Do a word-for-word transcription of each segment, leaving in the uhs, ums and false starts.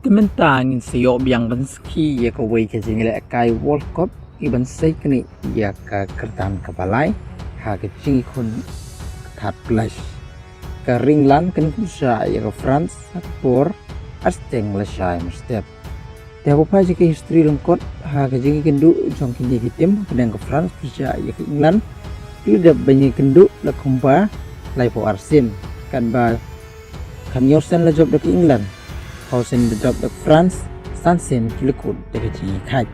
Mynta ngin sa ïoh biang ban sakhi ïa kawei ka jingïalehkai World Cup, i ban sei kane ïa ka kyrdan kaba lai ha ka jingïakhun ka third place. Ka ri England kan ïakhun sha ïa ka France ha ka por ar step lashai mynstep. Te haba phai sha ka history lyngkot ha ka jingïakynduh jong kine ki tim, ka dang ka France pyrshah ïa ka England, ki la dep ban ïakynduh la kumba laiphew ar sien, katba khathynñiew sien la jop da ka England, phew sien la jop da ka France, san sien ki la kut da ka jingïakhaid.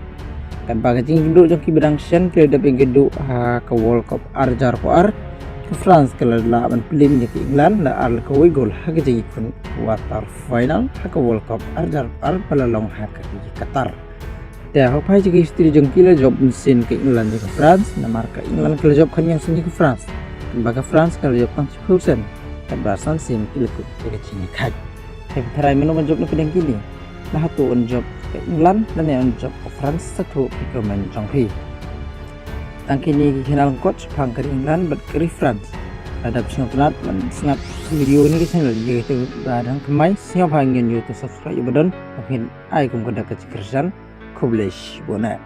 Katba ka jingïakynduh jong ki ba dang shen ki la dep ïakynduh ha ka World Cup ar hajar arphew ar, ka France ka la lah ban pynlip ïa ka England da ar la kawei gol ha ka jingïakhun quarter final ha ka World Cup ar hajar arphew ar ba la long ha ka ri Qatar. Te haba phai sha ka history jong ki, la jop mynsien ka England ïa ka France, namar ka England ka la jop khathynñiew sien ïa ka France, katba ka France ka la jop tang shiphew sien, katba san sien ki la kut ïa ka jingïakhaid. Te phi tharai mano ban jop na pdeng kine? La hato yn jop ka England lane yn jop ka France? Sa ïathuh ïa ka comment jong phi. Tang kine ki khyndiat lyngkot shaphang ka ri England bad ka ri France. Lada phi sngewtynnat ban sngap video kane ka channel, ïa kito ba dang thymmai, sngewbha ngin ïa to subscribe ïa ba don, ban phin ai kum ka dak ka jingkyrshan. Khublei shibun eh.